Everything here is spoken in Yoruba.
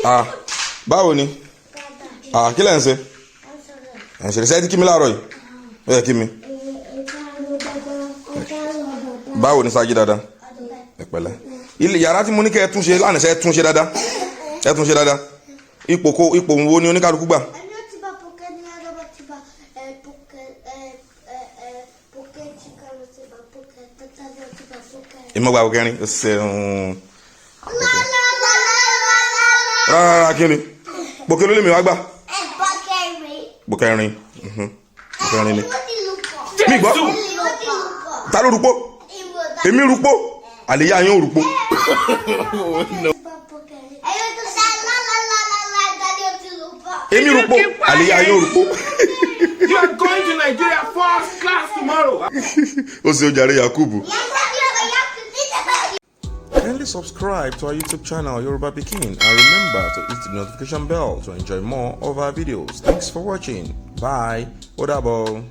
Ah, báwo ni? Ah, kí lẹ̀ ń ṣe? Ẹ̀ ń ṣe ṣe ti kí mi láàárọ̀ yìí. Ó yẹ kí mi. Báwo ni sáájú dáadáa? Ẹ pẹ̀lẹ́. Ilé yàrá tí mo ní kẹ́ ẹ túnṣe lánàá, ṣe ẹ túnṣe dáadáa? Ẹ túnṣe dáadáa. Ipò ko ipò wo ni oníkálukú gbà? Ẹni ó ti bá pọkẹ ní ọlọ́wọ́ ti bá ẹ pọkẹ ẹ ẹ ẹ pọkẹ tí kan ló ti bá pọkẹ tata ló ti bá pọkẹ. Ìmọ̀gbà kẹrin. Ó ṣeun. Rárá, kí ni? Pòkè ló lè mi wá gbà. Ẹ pọkẹ rè. Ipò kẹrin. Ipò kẹrin ni. Ó ti lù pọ̀. Mi gbọ́. Ó ti lù pọ̀. Ta ló rúpó? Èmi rúpó. Àlèyá yín ò rúpó. Ẹyọ tó ṣe lálálálálá jáde ó ti lù pọ̀. Èmi rúpó. Àlèyá yín ò rúpó. You are going to Nigeria first class tomorrow. Ó ṣe ojàre Yakubu. Kindly subscribe to our YouTube channel, Yoruba Pikin, and remember to hit the notification bell to enjoy more of our videos. Thanks for watching. Bye. Ó dàbọ̀.